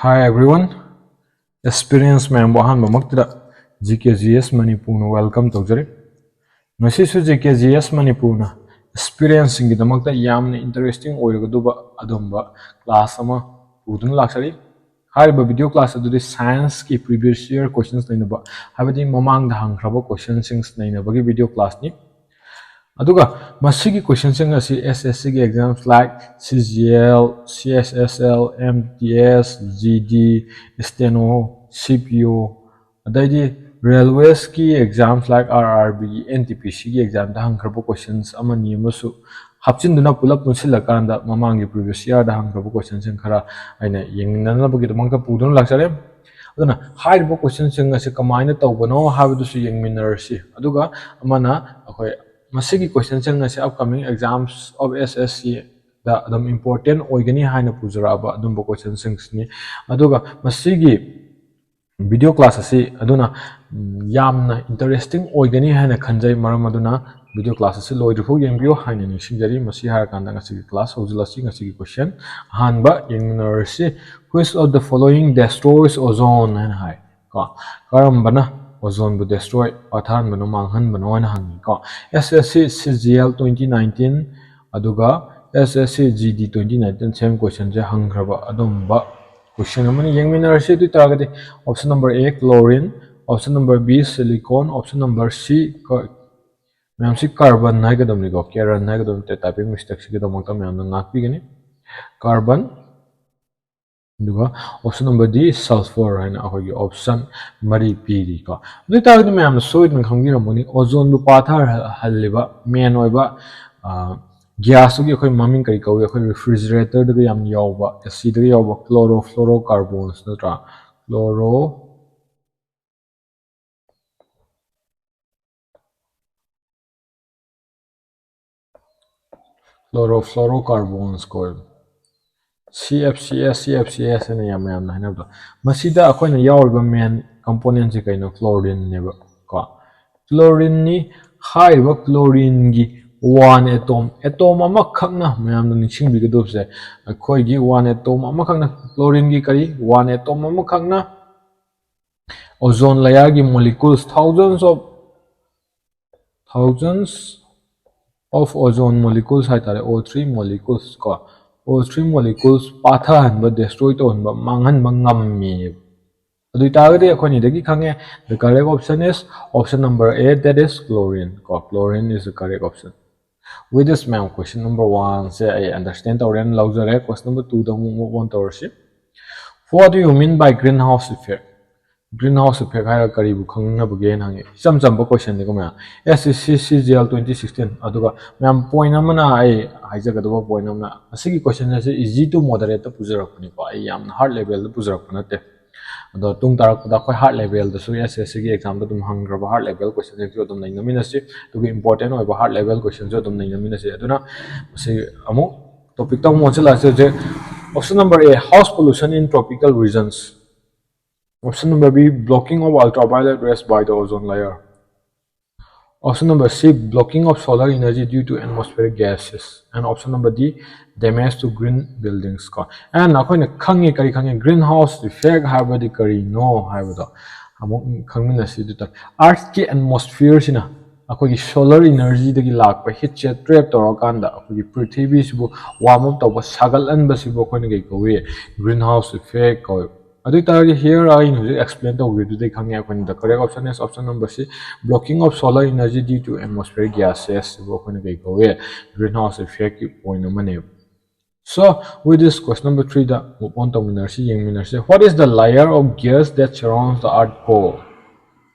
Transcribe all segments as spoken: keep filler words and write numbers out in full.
Hi everyone, aspirants ꯃꯌꯥꯝꯕꯨ ꯑꯍꯥꯟꯕꯃꯛꯇꯗ G K G S ꯃꯅꯤꯄꯨꯔꯅ welcome ꯇꯧꯖꯔꯤ꯫ ꯉꯁꯤꯁꯨ G K G S ꯃꯅꯤꯄꯨꯔꯅ aspirantꯁꯤꯡꯒꯤꯗꯃꯛꯇ ꯌꯥꯝꯅ interesting ꯑꯣꯏꯔꯒꯗꯧꯕ ꯑꯗꯨꯝꯕ class ꯑꯃ ꯄꯨꯗꯨꯅ ꯂꯥꯛꯆꯔꯤ꯫ ꯍꯥꯏꯔꯤꯕ video class ꯑꯗꯨꯗꯤ scienceꯀꯤ previous year questions ꯅꯩꯅꯕ, ꯍꯥꯏꯕꯗꯤ ꯃꯃꯥꯡꯗ ꯍꯪꯈ꯭ꯔꯕ questionꯁꯤꯡ ꯅꯩꯅꯕꯒꯤ video classꯅꯤ꯫ ꯑꯗꯨꯒ ꯃꯁꯤꯒꯤ questionꯁꯤꯡ ꯑꯁꯤ S S Cꯒꯤ exams like C G L, C S S L, M T S, G D, Steno, C P O, ꯑꯗꯩꯗꯤ railwaysꯀꯤ exams like R R Bꯒꯤ, N T P Cꯒꯤ examꯗ ꯍꯪꯈ꯭ꯔꯕ questions ꯑꯃꯅꯤ ꯑꯃꯁꯨ ꯍꯥꯞꯆꯤꯟꯗꯨꯅ ꯄꯨꯂꯞ ꯄꯨꯟꯁꯤꯜꯂꯀꯥꯟꯗ ꯃꯃꯥꯡꯒꯤ previous yearꯗ ꯍꯪꯈ꯭ꯔꯕ questionꯁꯤꯡ ꯈꯔ ꯑꯩꯅ ꯌꯦꯡꯃꯤꯟꯅꯅꯕꯒꯤꯗꯃꯛꯇ ꯄꯨꯗꯨꯅ ꯂꯥꯛꯆꯔꯦ꯫ ꯑꯗꯨꯅ ꯍꯥꯏꯔꯤꯕ questionꯁꯤꯡ ꯑꯁꯤ ꯀꯃꯥꯏꯅ ꯇꯧꯕꯅꯣ ꯍꯥꯏꯕꯗꯨꯁꯨ ꯌꯦꯡꯃꯤꯟꯅꯔꯁꯤ꯫ ꯑꯗꯨꯒ ꯑꯃꯅ ꯑꯩꯈꯣꯏ ꯃꯁꯤꯒꯤ questionꯁꯤꯡ ꯑꯁꯤ upcoming exams of S S Cꯗ ꯑꯗꯨꯝ important ꯑꯣꯏꯒꯅꯤ ꯍꯥꯏꯅ ꯄꯨꯖꯔꯛꯑꯕ ꯑꯗꯨꯝꯕ questionꯁꯤꯡꯁꯤꯅꯤ꯫ ꯑꯗꯨꯒ ꯃꯁꯤꯒꯤ video class ꯑꯁꯤ ꯑꯗꯨꯅ, ꯎꯝ, ꯌꯥꯝꯅ interesting ꯑꯣꯏꯒꯅꯤ ꯍꯥꯏꯅ ꯈꯟꯖꯩ꯫ ꯃꯔꯝ ꯑꯗꯨꯅ video class ꯑꯁꯤ ꯂꯣꯏꯗ꯭ꯔꯤꯐꯥꯎ ꯌꯦꯡꯕꯤꯌꯨ ꯍꯥꯏꯅ ꯅꯤꯡꯁꯤꯡꯖꯔꯤ꯫ ꯃꯁꯤ ꯍꯥꯏꯔꯀꯥꯟꯗ ꯉꯁꯤꯒꯤ class ꯍꯧꯖꯤꯜꯂꯁꯤ꯫ ꯉꯁꯤꯒꯤ question ꯑꯍꯥꯟꯕ ꯌꯦꯡꯃꯤꯟꯅꯔꯁꯤ꯫ Which of the following destroys ozone? ꯍꯥꯏꯅ ꯍꯥꯏ꯫ ꯀꯣ, ꯀꯔꯝꯕꯅ ozoneꯕꯨ destroy, ꯄꯥꯊꯍꯟꯕꯅꯣ, ꯃꯥꯡꯍꯟꯕꯅꯣ ꯍꯥꯏꯅ ꯍꯪꯉꯤ꯫ ꯀꯣ, S S C C G L twenty nineteen, ꯑꯗꯨꯒ S S C G D twenty nineteen same questionꯁꯦ ꯍꯪꯈ꯭ꯔꯕ ꯑꯗꯨꯝꯕ question ꯑꯃꯅꯤ꯫ ꯌꯦꯡꯃꯤꯟꯅꯔꯁꯤ꯫ ꯑꯗꯨ ꯑꯣꯏꯇꯥꯔꯒꯗꯤ option number A chlorine, option number B silicon, option number C ꯀ-, ꯃꯌꯥꯝꯁꯤ carbon ꯍꯥꯏꯒꯗꯕꯅꯤꯀꯣ, caron ꯍꯥꯏꯒꯗꯕ ꯅꯠꯇꯦ, typing mistakeꯁꯤꯒꯤꯗꯃꯛꯇ ꯃꯌꯥꯝꯅ ꯉꯥꯛꯄꯤꯒꯅꯤ꯫ Carbon, ꯑꯗꯨꯒ option number D sulfur ꯍꯥꯏꯅ ꯑꯩꯈꯣꯏꯒꯤ option ꯃꯔꯤ ꯄꯤꯔꯤꯀꯣ꯫ ꯑꯗꯨ ꯑꯣꯏꯇꯥꯔꯒꯗꯤ ꯃꯌꯥꯝꯅ ꯁꯣꯏꯗꯅ ꯈꯪꯕꯤꯔꯝꯒꯅꯤ, ozoneꯕꯨ ꯄꯥꯊꯍꯜꯂꯤꯕ main ꯑꯣꯏꯕ, ꯑ, gasꯇꯨꯒꯤ ꯑꯩꯈꯣꯏ ꯃꯃꯤꯡ ꯀꯔꯤ ꯀꯧꯏ? ꯑꯩꯈꯣꯏ refrigeratorꯗꯒ ꯌꯥꯝ ꯌꯥꯎꯕ, ACꯗꯒ ꯌꯥꯎꯕ chlorofluorocarbons ꯅꯠꯇ꯭ꯔꯥ? Chloro chlorofluorocarbons ꯀꯣ, C F C S, C F C S ꯍꯥꯏꯅ ꯌꯥꯝ ꯃꯌꯥꯝꯅ ꯍꯥꯏꯅꯕꯗꯣ꯫ ꯃꯁꯤꯗ ꯑꯩꯈꯣꯏꯅ ꯌꯥꯎꯔꯤꯕ main componentꯁꯦ ꯀꯩꯅꯣ? Chlorineꯅꯦꯕ ꯀꯣ꯫ Chlorineꯅꯤ꯫ ꯍꯥꯏꯔꯤꯕ chlorineꯒꯤ One atom, atom ꯑꯃꯈꯛꯅ, ꯃꯌꯥꯝꯅ ꯅꯤꯡꯁꯤꯡꯕꯤꯒꯗꯕꯁꯦ, ꯑꯩꯈꯣꯏꯒꯤ one atom ꯑꯃꯈꯛꯅ, chlorine ꯒꯤ ꯀꯔꯤ, one atom ꯑꯃꯈꯛꯅ ozone layer ꯒꯤ molecules, thousands of thousands of ozone molecules ꯍꯥꯏꯇꯥꯔꯦ, O three molecules ꯀꯣ, O three molecules ꯄꯥꯊꯍꯟꯕ, destroy ꯇꯧꯍꯟꯕ, ꯃꯥꯡꯍꯟꯕ ꯉꯝꯃꯦꯕ꯫ ꯑꯗꯨ ꯑꯣꯏꯇꯥꯔꯒꯗꯤ ꯑꯩꯈꯣꯏꯅꯤꯗꯒꯤ ꯈꯪꯉꯦ, the correct option is option number A, that is chlorine ꯀꯣ, chlorine is the correct option꯫ With this, ma'am, question number one ꯁꯦ ꯑꯩ understand ꯇꯧꯔꯦꯅ ꯂꯧꯖꯔꯦ꯫ Question number two ꯗ ꯑꯃꯨꯛ move on ꯇꯧꯔꯁꯤ꯫ What do you mean by greenhouse effect? Greenhouse effect ꯍꯥꯏꯔꯒ ꯀꯔꯤꯕꯨ ꯈꯪꯅꯕꯒꯦꯅ ꯍꯪꯉꯤ꯫ ꯏꯆꯝ ꯆꯝꯕ question ꯅꯤꯀꯣ ꯃꯌꯥꯝ, S S C C G L twenty sixteen꯫ ꯑꯗꯨꯒ ꯃꯌꯥꯝ, point ꯑꯃꯅ, ꯑꯩ ꯍꯥꯏꯖꯒꯗꯕ point ꯑꯃꯅ, ꯑꯁꯤꯒꯤ question ꯑꯁꯤ easy to moderate ꯇ ꯄꯨꯖꯔꯛꯄꯅꯤꯀꯣ, ꯑꯩ ꯌꯥꯝꯅ hard level ꯗ ꯄꯨꯖꯔꯛꯄ ꯅꯠꯇꯦ꯫ ꯑꯗꯣ ꯇꯨꯡ ꯇꯥꯔꯛꯄꯗ ꯑꯩꯈꯣꯏ hard level ꯗꯁꯨ, S S C ꯒꯤ exam ꯗ ꯑꯗꯨꯝ ꯍꯪꯈ꯭ꯔꯕ hard level question ꯁꯤꯡꯁꯨ ꯑꯗꯨꯝ ꯅꯩꯅꯃꯤꯟꯅꯁꯤ꯫ ꯑꯗꯨꯒ important ꯑꯣꯏꯕ hard level question ꯁꯨ ꯑꯗꯨꯝ ꯅꯩꯅꯃꯤꯟꯅꯁꯤ꯫ ꯑꯗꯨꯅ ꯃꯁꯤ ꯑꯃꯨꯛ topic ꯇ ꯑꯃꯨꯛ ꯑꯣꯟꯁꯤꯜꯂꯛꯑꯁꯤ ꯍꯧꯖꯤꯛ꯫ Option number A, house pollution in tropical regions꯫ Option number B, blocking of ultraviolet rays by the ozone layer. Option number C, blocking of solar energy due to atmospheric gases. And option number D, damage to green buildings ꯀꯣ꯫ And ꯑꯩꯈꯣꯏꯅ ꯈꯪꯉꯤ, ꯀꯔꯤ ꯈꯪꯉꯤ? Greenhouse effect ꯍꯥꯏꯕꯗꯤ ꯀꯔꯤꯅꯣ ꯍꯥꯏꯕꯗꯣ ꯑꯃꯨꯛ ꯈꯪꯃꯤꯟꯅꯁꯤ꯫ ꯑꯗꯨꯗ Earth ꯀꯤ atmosphere ꯁꯤꯅ ꯑꯩꯈꯣꯏꯒꯤ solar energy ꯗꯒꯤ ꯂꯥꯛꯄ heat ꯁꯦ trap ꯇꯧꯔꯀꯥꯟꯗ ꯑꯩꯈꯣꯏꯒꯤ ꯄ꯭ꯔꯤꯊꯤꯕꯤꯁꯤꯕꯨ warm up ꯇꯧꯕ, ꯁꯥꯒꯠꯍꯟꯕꯁꯤꯕꯨ ꯑꯩꯈꯣꯏꯅ ꯀꯩ ꯀꯧꯏ? Greenhouse effect ꯀꯧꯏ꯫ ꯑꯗꯨ ꯑꯣꯏꯇꯥꯔꯗꯤ here ꯑꯩꯅ ꯍꯧꯖꯤꯛ explain ꯇꯧꯈꯤꯕꯗꯨꯗꯩ ꯈꯪꯉꯦ ꯑꯩꯈꯣꯏꯅ, the correct option is option number C, blocking of solar energy due to atmospheric gases ꯁꯤꯕꯨ ꯑꯩꯈꯣꯏꯅ ꯀꯩ ꯀꯧꯏ? Greenhouse effect ꯀꯤ point ꯑꯃꯅꯦꯕ꯫ So, with this, question number three the move on ꯇꯧꯃꯤꯟꯅꯔꯁꯤ, ꯌꯦꯡꯃꯤꯟꯅꯔꯁꯤ꯫ What is the layer of gas that surrounds the earth core?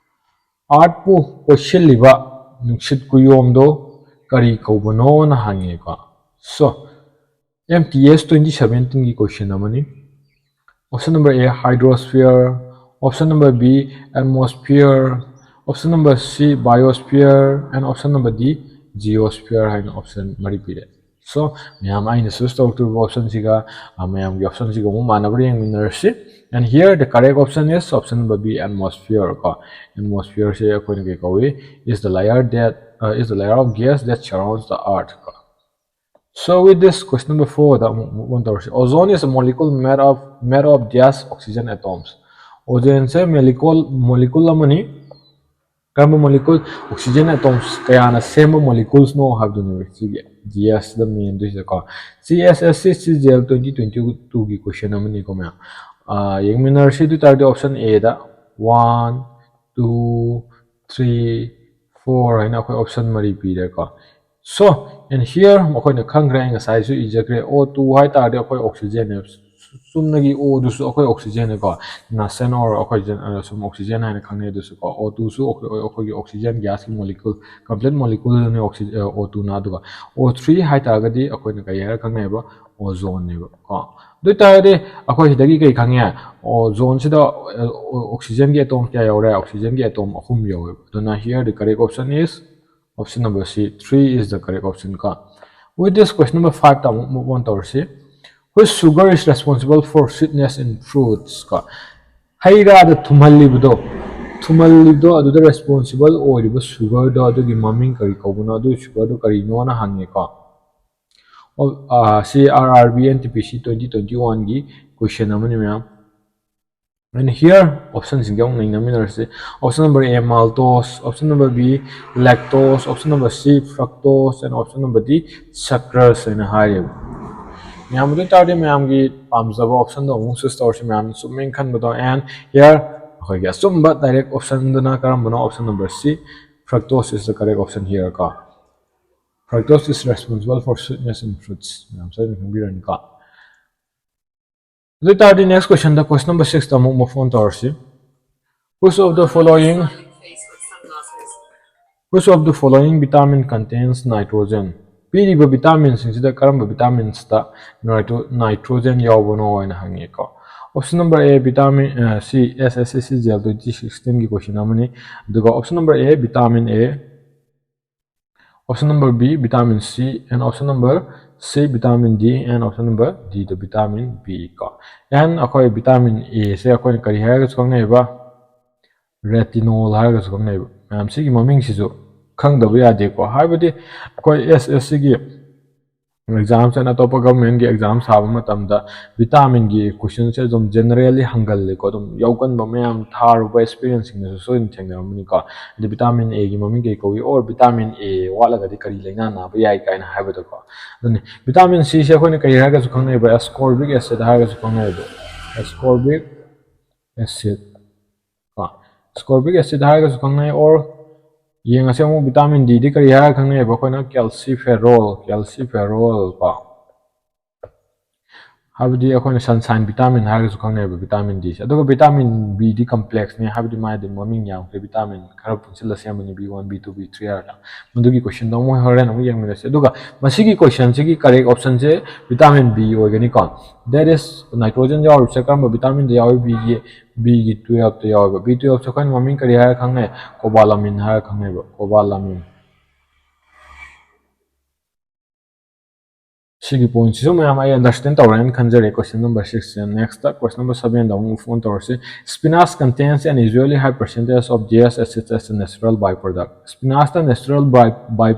Earth ꯄꯨ ꯀꯣꯏꯁꯤꯜꯂꯤꯕ ꯅꯨꯡꯁꯤꯠ ꯀꯨꯌꯣꯝꯗꯣ ꯀꯔꯤ ꯀꯧꯕꯅꯣꯅ ꯍꯪꯉꯦꯀꯣ꯫ So, M T S twenty seventeen ꯒꯤ question ꯑꯃꯅꯤ꯫ Option number A, hydrosphere. Option number B, atmosphere. Option number C, biosphere. And option number D, geosphere ꯍꯥꯏꯅ option ꯃꯔꯤ ꯄꯤꯔꯦ꯫ So, ꯃꯌꯥꯝ, ꯑꯩꯅ choose ꯇꯧꯔꯛꯇꯣꯔꯤꯕ option ꯁꯤꯒ, ꯑ, ꯃꯌꯥꯝꯒꯤ option ꯁꯤꯒ ꯑꯃꯨꯛ ꯃꯥꯟꯅꯕ꯭ꯔꯥ ꯌꯦꯡꯃꯤꯟꯅꯔꯁꯤ꯫ And here the correct option is option number B, atmosphere ꯀꯣ꯫ Atmosphere ꯁꯦ ꯑꯩꯈꯣꯏꯅ ꯀꯩ ꯀꯧꯏ? Is the layer that uh, is the layer of gas that surrounds the earth. So with this, question number four ꯗ ꯑꯃꯨꯛ move on ꯇꯧꯔꯁꯤ. Ozone is a molecule made of, made of dust oxygen atoms. Ozone say molecule, molecule ꯑꯃꯅꯤ. ꯀꯔꯝꯕ molecule? Oxygen atoms ꯀꯌꯥꯅ ꯁꯦꯝꯕ molecules ꯅꯣ ꯍꯥꯏꯕꯗꯨꯅꯦꯕ ꯁꯤꯒꯤ ꯗꯤ ꯑꯦꯁꯇ ꯃꯦꯟꯗꯣꯏꯁꯤꯗꯀꯣ. C S S C C G L twenty twenty two ꯒꯤ question ꯑꯃꯅꯤꯀꯣ ꯃꯌꯥꯝ. ꯑꯥ, ꯌꯦꯡꯃꯤꯟꯅꯔꯁꯤ. ꯑꯗꯨ ꯑꯣꯏ ꯇꯥꯔꯗꯤ option A the one, two, three, four ꯍꯥꯏꯅ ꯑꯩꯈꯣꯏ option ꯃꯔꯤ ꯄꯤꯔꯦꯀꯣ. So, and here ꯑꯩꯈꯣꯏꯅ ꯈꯪꯈ꯭ꯔꯦ, ꯑꯩ ꯉꯁꯥꯏꯁꯨ ꯏꯖꯈ꯭ꯔꯦ, O two ꯍꯥꯏ ꯇꯥꯔꯗꯤ ꯑꯩꯈꯣꯏ oxygen ꯅꯦ, ꯆꯨꯝꯅꯒꯤ O ꯗꯨꯁꯨ ꯑꯩꯈꯣꯏ oxygen ꯅꯦꯀꯣ. Nathan or ꯑꯩꯈꯣꯏ ꯁꯨꯝ oxygen ꯍꯥꯏꯅ ꯈꯪꯅꯩ ꯑꯗꯨꯁꯨ ꯀꯣ. O two ꯁꯨ ꯑꯩꯈꯣꯏ, ꯑꯩꯈꯣꯏꯒꯤ oxygen gas ꯀꯤ molecule, complete molecule ꯅꯦ O two ꯅ. ꯑꯗꯨꯒ O three ꯍꯥꯏ ꯇꯥꯔꯒꯗꯤ ꯑꯩꯈꯣꯏꯅ ꯀꯔꯤ ꯍꯥꯏꯔ ꯈꯪꯅꯩꯕ? Ozone ꯅꯦꯕ ꯀꯣ. ꯑꯗꯨ ꯑꯣꯏ ꯇꯥꯔꯒꯗꯤ ꯑꯩꯈꯣꯏ ꯁꯤꯗꯒꯤ ꯀꯩ ꯈꯪꯉꯦ? Ozone ꯁꯤꯗ, ꯑ, oxygen ꯒꯤ atom ꯀꯌꯥ ꯌꯥꯎꯔꯦ? Oxygen ꯒꯤ atom ꯑꯍꯨꯝ ꯌꯥꯎꯋꯦꯕ. ꯑꯗꯨꯅ here the correct option is option number C, three is the correct option ꯀꯣ. With this, question number five ꯇ ꯑꯃꯨꯛ move on ꯇꯧꯔꯁꯤ. Which sugar is responsible for sweetness in fruits ꯀꯣ? ꯍꯩ ꯔꯥꯗ ꯊꯨꯝꯍꯜꯂꯤꯕꯗꯣ, ꯊꯨꯝꯍꯜꯂꯤꯕꯗꯣ ꯑꯗꯨꯗ responsible ꯑꯣꯏꯔꯤꯕ sugar ꯗꯣ, ꯑꯗꯨꯒꯤ ꯃꯃꯤꯡ ꯀꯔꯤ ꯀꯧꯕꯅꯣ? ꯑꯗꯨꯒꯤ sugar ꯗꯣ ꯀꯔꯤꯅꯣꯅ ꯍꯪꯉꯦꯀꯣ. ꯑꯣ, ꯑꯥ, ꯁꯤ R R B N T P C twenty twenty one ꯒꯤ question ꯑꯃꯅꯤ ꯃꯌꯥꯝ. And here option ꯁꯤꯡꯁꯦ ꯑꯃꯨꯛ ꯌꯦꯡꯅꯃꯤꯟꯅꯔꯁꯤ. Option number A, maltose, option number B, lactose, option number C, fructose, and option number D, sucrose ꯍꯥꯏꯅ ꯍꯥꯏꯔꯤꯕ. ꯃꯌꯥꯝ ꯑꯗꯨ ꯑꯣꯏ ꯇꯥꯔꯗꯤ ꯃꯌꯥꯝꯒꯤ ꯄꯥꯝꯖꯕ option ꯗꯣ ꯑꯃꯨꯛ choose ꯇꯧꯔꯁꯤ, ꯃꯌꯥꯝꯅ ꯆꯨꯝꯃꯦꯅ ꯈꯟꯕꯗꯣ. And here ꯑꯩꯈꯣꯏꯒꯤ ꯑꯆꯨꯝꯕ direct option ꯗꯨꯅ ꯀꯔꯝꯕꯅꯣ? Option number C, fructose is the correct option here ꯀꯣ. Fructose is responsible for sweetness in fruits. ꯃꯌꯥꯝ ꯁꯣꯏꯗꯅ ꯈꯪꯕꯤꯔꯅꯤꯀꯣ. ꯑꯗꯨ ꯑꯣꯏ ꯇꯥꯔꯗꯤ next question ꯗ, question number six ꯇ ꯑꯃꯨꯛ move on ꯇꯧꯔꯁꯤ. Which of the following, which of the following vitamin contains nitrogen? ꯄꯤꯔꯤꯕ vitamin ꯁꯤꯡꯁꯤꯗ ꯀꯔꯝꯕ vitamins ꯇ nitro-, nitrogen ꯌꯥꯎꯕꯅꯣ ꯍꯥꯏꯅ ꯍꯪꯉꯦꯀꯣ. Option number A, vitamin, ꯑ, C, S S C C G L twenty sixteen ꯒꯤ question ꯑꯃꯅꯤ. ꯑꯗꯨꯒ option number A, vitamin A, option number B, vitamin C, and option number C, vitamin D, and option number D, the vitamin B ꯀꯣ. And ꯑꯩꯈꯣꯏ vitamin A ꯁꯦ ꯑꯩꯈꯣꯏꯅ ꯀꯔꯤ ꯍꯥꯏꯔꯒꯁꯨ ꯈꯪꯅꯩꯕ? Retinol ꯍꯥꯏꯔꯒꯁꯨ ꯈꯪꯅꯩꯕ. ꯃꯌꯥꯝ ꯁꯤꯒꯤ ꯃꯃꯤꯡꯁꯤꯁꯨ ꯈꯪꯗꯕ ꯌꯥꯗꯦꯀꯣ꯫ ꯍꯥꯏꯕꯗꯤ ꯑꯩꯈꯣꯏ ꯑꯦꯁ ꯑꯦꯁ ꯁꯤꯒꯤ ꯑꯦꯛꯖꯥꯝꯁ ꯑꯦꯟ ꯑꯇꯣꯞꯄ ꯒꯚꯔꯟꯃꯦꯟꯒꯤ ꯑꯦꯛꯖꯥꯝ ꯊꯥꯕ ꯃꯇꯝꯗ ꯚꯤꯇꯥꯃꯤꯟꯒꯤ ꯀꯣꯏꯁꯟꯁꯦ ꯑꯗꯨꯝ ꯖꯦꯅꯔꯦꯜꯂꯤ ꯍꯪꯒꯜꯂꯤꯀꯣ, ꯑꯗꯨꯝ ꯌꯥꯎꯒꯟꯕ ꯃꯌꯥꯝ ꯊꯥꯔꯨꯕ ꯑꯦꯛꯁꯄꯤꯔꯤꯌꯦꯟꯁꯁꯤꯡꯅꯁꯨ ꯁꯣꯏꯗꯅ ꯊꯦꯡꯅꯔꯝꯃꯅꯤꯀꯣ꯫ ꯑꯗ ꯚꯤꯇꯥꯃꯤꯟ ꯑꯦꯒꯤ ꯃꯃꯤꯡ ꯀꯩ ꯀꯧꯏ, ꯑꯣꯔ ꯚꯤꯇꯥꯃꯤꯟ ꯑꯦ ꯋꯥꯠꯂꯒꯗꯤ ꯀꯔꯤ ꯂꯥꯏꯅꯥ ꯅꯥꯕ ꯌꯥꯏ ꯀꯥꯏꯅ ꯍꯥꯏꯕꯗꯣꯀꯣ꯫ ꯑꯗꯨꯅꯤ ꯚꯤꯇꯥꯃꯤꯟ ꯁꯤꯁꯦ ꯑꯩꯈꯣꯏꯅ ꯀꯔꯤ ꯍꯥꯏꯔꯒꯁꯨ ꯈꯪꯅꯩꯕ, ꯑꯦꯁꯀꯣꯔꯕꯤꯛ ꯑꯦꯁꯤꯗ ꯍꯥꯏꯔꯒꯁꯨ ꯈꯪꯅꯩꯕ, ꯑꯦꯁꯀꯣꯔꯕꯤꯛ ꯑꯦꯁꯤꯗ ꯀꯣ, ꯑꯦꯁꯀꯣꯔꯕꯤꯛ ꯑꯦꯁꯤꯗ ꯍꯥꯏꯔꯒꯁꯨ ꯈꯪꯅꯩ꯫ ꯑꯣꯔ ꯌꯦꯡꯉꯁꯤ ꯑꯃꯨꯛ ꯚꯤꯇꯥꯃꯤꯟ ꯗꯤꯗꯤ ꯀꯔꯤ ꯍꯥꯏꯔꯒ ꯈꯪꯅꯩꯕ? ꯑꯩꯈꯣꯏꯅ ꯀꯦꯜꯁꯤꯐꯦꯔꯣꯜ, ꯀꯦꯜꯁꯤꯐꯦꯔꯣꯜ ꯀꯣ, ꯍꯥꯏꯕꯗꯤ ꯑꯩꯈꯣꯏꯅ ꯁꯟꯁꯥꯏꯟ ꯚꯤꯇꯥꯃꯤꯟ ꯍꯥꯏꯔꯒꯁꯨ ꯈꯪꯅꯩꯕ ꯚꯤꯇꯥꯃꯤꯟ ꯗꯤꯁꯦ꯫ ꯑꯗꯨꯒ ꯚꯤꯇꯥꯃꯤꯟ ꯕꯤꯗꯤ ꯀꯝꯄ꯭ꯂꯦꯛꯁꯅꯤ, ꯍꯥꯏꯕꯗꯤ ꯃꯥꯗꯤ ꯃꯃꯤꯡ ꯌꯥꯝꯈ꯭ꯔꯦ, ꯚꯤꯇꯥꯃꯤꯟ ꯈꯔ ꯄꯨꯟꯁꯤꯜꯂ ꯁꯦꯝꯕꯅꯤ, B one, B two, B three ꯍꯥꯏꯔꯒ꯫ ꯃꯗꯨꯒꯤ ꯀꯣꯏꯁꯟꯗꯣ ꯑꯃꯨꯛ ꯍꯣꯔꯦꯟ ꯑꯃꯨꯛ ꯌꯦꯡꯃꯤꯟꯅꯁꯤ꯫ ꯑꯗꯨꯒ ꯃꯁꯤꯒꯤ ꯀꯣꯏꯁꯟꯁꯤꯒꯤ ꯀꯔꯦꯛ ꯑꯣꯞꯁꯟꯁꯦ ꯚꯤꯇꯥꯃꯤꯟ ꯕꯤ ꯑꯣꯏꯒꯅꯤꯀꯣ꯫ That is, ꯅꯥꯏꯇ꯭ꯔꯣꯖꯟ ꯌꯥꯎꯔꯤꯕꯁꯦ ꯀꯔꯝꯕ ꯚꯤꯇꯥꯃꯤꯟꯗ ꯌꯥꯎꯏ? ꯕꯤꯒꯤ, ꯕꯤꯒꯤ ꯇꯨꯌꯦꯜꯞꯇ ꯌꯥꯎꯋꯦꯕ꯫ ꯕꯤ ꯇꯨꯌꯦꯜꯞꯁꯦ ꯑꯩꯈꯣꯏꯅ ꯃꯃꯤꯡ ꯀꯔꯤ ꯍꯥꯏꯔꯒ ꯈꯪꯅꯩ? ꯀꯣꯕꯥꯂꯥꯃꯤꯟ ꯍꯥꯏꯔꯒ ꯈꯪꯅꯩꯕ, ꯀꯣꯕꯥꯂꯥꯃꯤꯟ꯫ ꯁꯤꯒꯤ ꯄꯣꯏꯟꯠꯁꯤꯁꯨ ꯃꯌꯥꯝ ꯑꯩ ꯑꯟꯗꯔꯁꯇꯦꯟ ꯇꯧꯔꯦꯅ ꯈꯟꯖꯔꯦ꯫ Question number six ꯁꯦ꯫ Next, question number seven ꯗ ꯑꯃꯨꯛ move on ꯇꯧꯔꯁꯤ꯫ Spinach contains an unusually high percentage of these acids as a natural byproduct. Spinachꯇ natural by, by,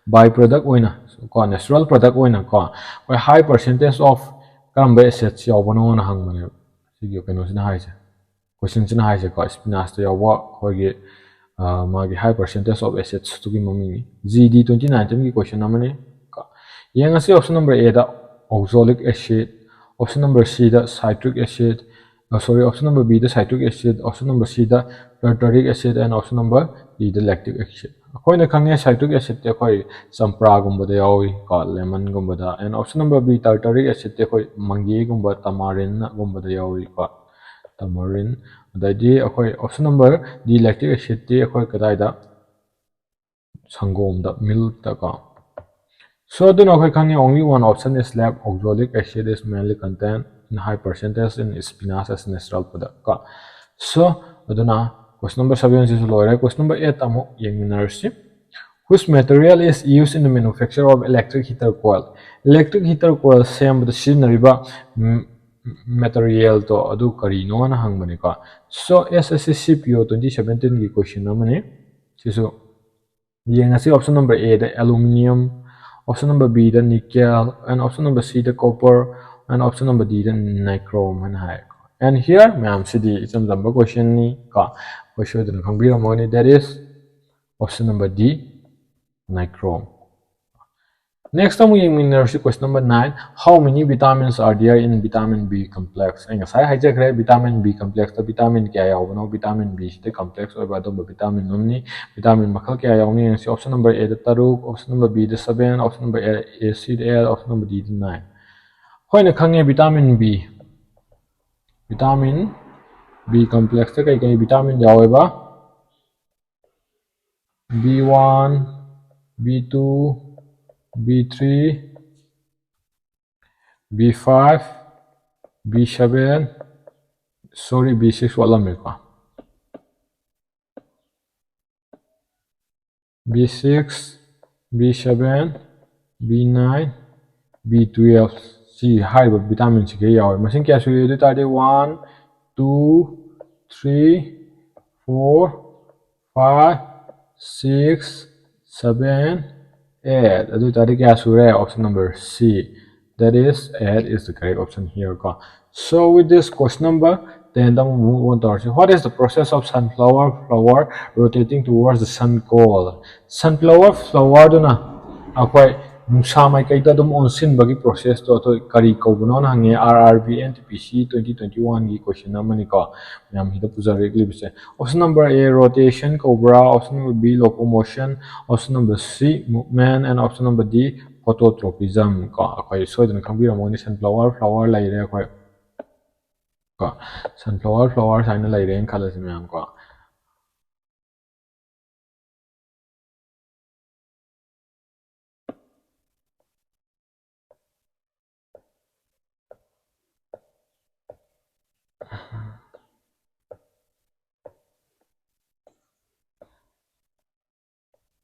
by product ꯑꯣꯏꯅ ꯀꯣ, natural product ꯑꯣꯏꯅ ꯀꯣ, ꯑꯩꯈꯣꯏ high percentage of ꯀꯔꯝꯕ acids ꯌꯥꯎꯕꯅꯣꯅ ꯍꯪꯕꯅꯦꯕ ꯁꯤꯒꯤ ꯀꯩꯅꯣꯁꯤꯅ ꯍꯥꯏꯁꯦ, ꯀꯣꯏꯁꯟꯁꯤꯅ ꯍꯥꯏꯁꯦꯀꯣ꯫ Spinachꯇ ꯌꯥꯎꯕ ꯑꯩꯈꯣꯏꯒꯤ, ꯑ, ꯃꯥꯒꯤ high percentage of acids ꯇꯨꯒꯤ ꯃꯃꯤꯡꯅꯤ꯫ G D twenty nineteen ꯒꯤ question ꯑꯃꯅꯤ꯫ ꯀꯣ, ꯌꯦꯡꯉꯁꯤ option number A the oxalic acid, option number C the citric acid, ꯑ, sorry, option number B the citric acid, option number C the tartaric acid, and option number D the lactic acid꯫ ꯑꯩꯈꯣꯏꯅ ꯈꯪꯉꯦ citric acidꯇꯤ ꯑꯩꯈꯣꯏ ꯆꯝꯄ꯭ꯔꯥꯒꯨꯝꯕꯗ ꯌꯥꯎꯏ ꯀꯣ, lemonꯒꯨꯝꯕꯗ, and option number B tartaric acidꯇꯤ ꯑꯩꯈꯣꯏ ꯃꯪꯒꯦꯒꯨꯝꯕ, tamarindꯒꯨꯝꯕꯗ ꯌꯥꯎꯏ ꯀꯣ, tamarind꯫ ꯑꯗꯩꯗꯤ ꯑꯩꯈꯣꯏ option number D lactic acidꯇꯤ ꯑꯩꯈꯣꯏ ꯀꯗꯥꯏꯗ? ꯁꯪꯒꯣꯝꯗ, milkꯇ ꯀꯣ꯫ So ꯑꯗꯨꯅ ꯑꯩꯈꯣꯏ ꯈꯪꯉꯤ, only one option is left, oxalic acid is mainly contained in high percentage in spinach as natural product ꯀꯣ꯫ So ꯑꯗꯨꯅ question number seven ꯁꯤꯁꯨ ꯂꯣꯏꯔꯦ꯫ Question number eight ꯑꯃꯨꯛ ꯌꯦꯡꯃꯤꯟꯅꯔꯁꯤ꯫ Which material is used in the manufacture of electric heater coil? Electric heater coil ꯁꯦꯝꯕꯗ ꯁꯤꯖꯤꯟꯅꯔꯤꯕ materialꯗꯣ ꯑꯗꯨ ꯀꯔꯤꯅꯣꯅ ꯍꯪꯕꯅꯤꯀꯣ꯫ So S S C C P O twenty seventeenꯒꯤ question ꯑꯃꯅꯤ ꯁꯤꯁꯨ꯫ ꯌꯦꯡꯉꯁꯤ option number A the aluminium, option number B the nickel, and option number C the copper, and option number D the nichrome ꯍꯥꯏꯅ ꯍꯥꯏ꯫ And here ꯃꯌꯥꯝꯁꯤꯗꯤ ꯏꯆꯝ ꯆꯝꯕ question ꯅꯤ ꯀꯣ, ꯑꯩꯈꯣꯏ ꯁꯣꯏꯗꯅ ꯈꯪꯕꯤꯔꯝꯃꯒꯅꯤ, that is option number D, nichrome꯫ Next ꯑꯃꯨꯛ ꯌꯦꯡꯃꯤꯟꯅꯔꯁꯤ, question number nine, how many vitamins are there in vitamin B complex? ꯑꯩ ꯉꯁꯥꯏ ꯍꯥꯏꯖꯈ꯭ꯔꯦ, vitamin B complex ꯇ vitamin ꯀꯌꯥ ꯌꯥꯎꯕꯅꯣ, vitamin B ꯁꯤꯗ complex ꯑꯣꯏꯕ ꯑꯗꯨꯝꯕ vitamin ꯑꯃꯅꯤ꯫ Vitamin ꯃꯈꯜ ꯀꯌꯥ ꯌꯥꯎꯅꯤ ꯌꯦꯡꯁꯤ꯫ Option number A ꯗ ꯇꯔꯨꯛ, option number B the seven, option number A, C the eight, option number D the nine꯫ ꯑꯩꯈꯣꯏꯅ ꯈꯪꯉꯦ vitamin B, vitamin B complex ꯇ ꯀꯩ ꯀꯩ vitamin ꯌꯥꯎꯋꯦꯕ? B one, B two, B three, B five, B seven, sorry, B six ꯋꯥꯠꯂꯝꯃꯦꯀꯣ꯫ B six, B seven, B nine, B twelve, ꯁꯤ ꯍꯥꯏꯔꯤꯕ vitamin ꯁꯤꯒꯩ ꯌꯥꯎꯋꯦ꯫ ꯃꯁꯤꯡ ꯀꯌꯥ ꯁꯨꯏ ꯑꯗꯨ ꯑꯣꯏ ꯇꯥꯔꯗꯤ, one, two, three, four, five, six, seven, eight꯫ ꯑꯗꯨ ꯑꯣꯏ ꯇꯥꯔꯗꯤ ꯀꯌꯥ ꯁꯨꯔꯦ? Option number C, that is eight is the correct option here ꯀꯣ꯫ So with this, question number ten ꯗ ꯑꯃꯨꯛ move on ꯇꯧꯔꯁꯤ꯫ What is the process of sunflower flower rotating towards the sun called? Sunflower flower ꯗꯨꯅ ꯑꯩꯈꯣꯏ ꯅꯨꯡꯁꯥ ꯃꯥꯏꯀꯩꯗ ꯑꯗꯨꯝ ꯑꯣꯟꯁꯤꯟꯕꯒꯤ process ꯇꯣ ꯑꯩꯈꯣꯏ ꯀꯔꯤ ꯀꯧꯕꯅꯣꯅ ꯍꯪꯉꯦ꯫ R R B N T P C twenty twenty-one ꯒꯤ question ꯑꯃꯅꯤꯀꯣ, ꯃꯌꯥꯝ ꯁꯤꯗ ꯄꯨꯖꯔꯛꯂꯤꯕꯁꯦ꯫ Option number A, rotation ꯀꯧꯕ꯭ꯔꯥ? Option number B, locomotion, option number C, movement, and option number D, phototropism ꯀꯣ꯫ ꯑꯩꯈꯣꯏ ꯁꯣꯏꯗꯅ ꯈꯪꯕꯤꯔꯝꯃꯒꯅꯤ, sunflower flower ꯂꯩꯔꯦ ꯑꯩꯈꯣꯏ ꯀꯣ, sunflower flower ꯍꯥꯏꯅ ꯂꯩꯔꯦꯅ ꯈꯜꯂꯁꯤ ꯃꯌꯥꯝ ꯀꯣ꯫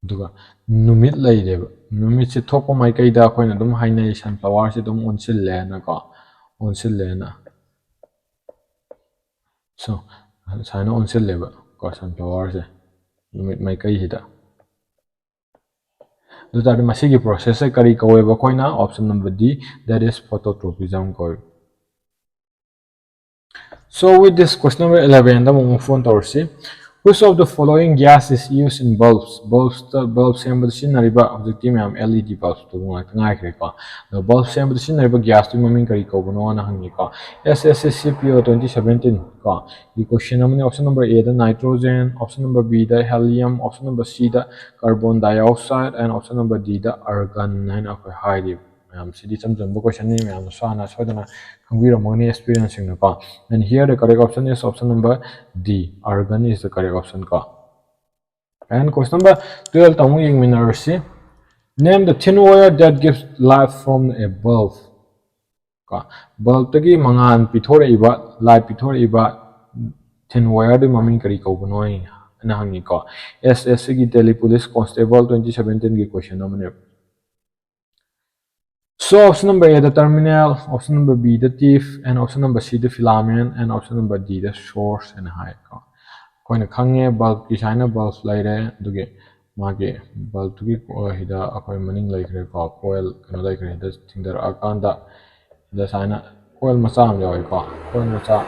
ꯑꯗꯨꯒ ꯅꯨꯃꯤꯠ ꯂꯩꯔꯦꯕ꯫ ꯅꯨꯃꯤꯠꯁꯦ ꯊꯣꯛꯄ ꯃꯥꯏꯀꯩꯗ ꯑꯩꯈꯣꯏꯅ ꯑꯗꯨꯝ ꯍꯥꯏꯅꯩ, sunflower ꯁꯦ ꯑꯗꯨꯝ ꯑꯣꯟꯁꯤꯜꯂꯦꯅꯀꯣ, ꯑꯣꯟꯁꯤꯜꯂꯦꯅ꯫ So, ꯁꯨꯃꯥꯏꯅ ꯑꯣꯟꯁꯤꯜꯂꯦꯕ ꯀꯣ, sunflower ꯁꯦ ꯅꯨꯃꯤꯠ ꯃꯥꯏꯀꯩꯁꯤꯗ꯫ ꯑꯗꯨ ꯇꯥꯔꯗꯤ ꯃꯁꯤꯒꯤ process ꯁꯦ ꯀꯔꯤ ꯀꯧꯋꯦꯕ? ꯑꯩꯈꯣꯏꯅ option number D, that is phototropism ꯀꯧꯋꯦꯕ꯫ So with this, question number eleven ꯗ ꯑꯃꯨꯛ move on ꯇꯧꯔꯁꯤ꯫ Which of the following gas is used in bulbs? Bulbs ꯇ, bulb ꯁꯦꯝꯕꯗ ꯁꯤꯖꯤꯟꯅꯔꯤꯕ, ꯍꯧꯖꯤꯛꯇꯤ ꯃꯌꯥꯝ L E D bulbs ꯇꯕꯨ ꯉꯥꯛꯇ ꯉꯥꯏꯈ꯭ꯔꯦꯀꯣ꯫ ꯑꯗꯣ bulb ꯁꯦꯝꯕꯗ ꯁꯤꯖꯤꯟꯅꯔꯤꯕ gas ꯇꯨꯒꯤ ꯃꯃꯤꯡ ꯀꯔꯤ ꯀꯧꯕꯅꯣꯅ ꯍꯪꯉꯤꯀꯣ꯫ S S C C P O twenty seventeen ꯀꯣ꯫ ꯒꯤ question ꯑꯃꯅꯤ꯫ Option number A the nitrogen, option number B the helium, option number C the carbon dioxide, and option number D the argon ꯍꯥꯏꯅ ꯑꯩꯈꯣꯏ ꯍꯥꯏꯔꯤꯕ꯫ ꯃꯌꯥꯝ ꯁꯤꯗꯤ ꯏꯆꯝ ꯆꯝꯕ question ꯅꯤ, ꯃꯌꯥꯝꯅꯁꯨ ꯍꯥꯟꯅ ꯁꯣꯏꯗꯅ ꯈꯪꯕꯤꯔꯝꯃꯒꯅꯤ experience ꯁꯤꯡꯅꯀꯣ꯫ And here the correct option is option number D, argon is the correct option ꯀꯣ꯫ And question number twelve ꯇ ꯑꯃꯨꯛ ꯌꯦꯡꯃꯤꯟꯅꯔꯁꯤ꯫ Name the thin wire that gives light from a bulb. ꯀꯣ, bulb ꯇꯒꯤ ꯃꯉꯥꯜ ꯄꯤꯊꯣꯔꯛꯏꯕ, light ꯄꯤꯊꯣꯔꯛꯏꯕ thin wire ꯗꯨꯒꯤ ꯃꯃꯤꯡ ꯀꯔꯤ ꯀꯧꯕꯅꯣ ꯍꯥꯏꯅ ꯍꯪꯉꯤꯀꯣ꯫ S S C ꯒꯤ Delhi Police Constable twenty seventeen ꯒꯤ question ꯑꯃꯅꯦꯕ꯫ So option number A the terminal, option number B the tip, and option number C the filament, and option number D the source ꯍꯥꯏꯅ ꯍꯥꯏꯀꯣ꯫ ꯑꯩꯈꯣꯏꯅ ꯈꯪꯉꯦ bulb ꯀꯤ ꯁꯨꯃꯥꯏꯅ bulb ꯂꯩꯔꯦ, ꯑꯗꯨꯒꯤ ꯃꯥꯒꯤ bulb ꯇꯨꯒꯤ ꯀꯣ-, ꯁꯤꯗ ꯑꯩꯈꯣꯏ ꯃꯅꯤꯡ ꯂꯩꯈ꯭ꯔꯦꯀꯣ, coil ꯀꯩꯅꯣ ꯂꯩꯈ꯭ꯔꯦ꯫ ꯁꯤꯗ ꯊꯤꯡꯗꯔꯛꯑꯀꯥꯟꯗ ꯁꯤꯗ ꯁꯨꯃꯥꯏꯅ coil ꯃꯆꯥ ꯑꯃ ꯌꯥꯎꯋꯦꯀꯣ, coil ꯃꯆꯥ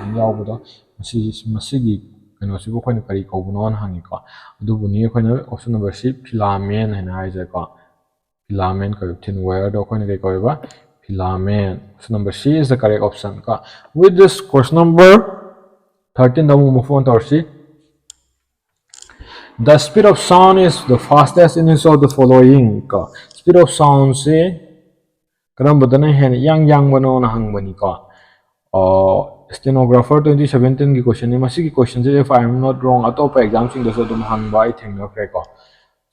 ꯑꯃ ꯌꯥꯎꯕꯗꯣ, ꯃꯁꯤ, ꯃꯁꯤꯒꯤ ꯀꯩꯅꯣꯁꯤꯕꯨ ꯑꯩꯈꯣꯏꯅ ꯀꯔꯤ ꯀꯧꯕꯅꯣꯅ ꯍꯪꯉꯤꯀꯣ꯫ ꯑꯗꯨꯕꯨꯅꯤ ꯑꯩꯈꯣꯏꯅ option number C, filament ꯍꯥꯏꯅ ꯍꯥꯏꯁꯦꯀꯣ꯫ Filament ꯀꯧꯋꯦ, thin wire ꯗꯣ ꯑꯩꯈꯣꯏꯅ ꯀꯩ ꯀꯧꯋꯦꯕ? Filament꯫ Option number C is the correct option ꯀꯣ꯫ With this, question number thirteen ꯗ ꯑꯃꯨꯛ move on ꯇꯧꯔꯁꯤ꯫ The speed of sound is the fastest in which of the following ꯀꯣ꯫ Speed of sound ꯁꯤ ꯀꯔꯝꯕꯗꯅ ꯍꯦꯟꯅ ꯏꯌꯥꯡ ꯌꯥꯡꯕꯅꯣꯅ ꯍꯪꯕꯅꯤꯀꯣ꯫ ꯑꯣ, Stenographer twenty seventeen ꯒꯤ question ꯅꯤ꯫ ꯃꯁꯤꯒꯤ question say, if I am not wrong, ꯑꯇꯣꯞꯄ exam ꯁꯤꯡꯗꯁꯨ ꯑꯗꯨꯝ ꯍꯪꯕ ꯑꯩ ꯊꯦꯡꯅꯈ꯭ꯔꯦꯀꯣ꯫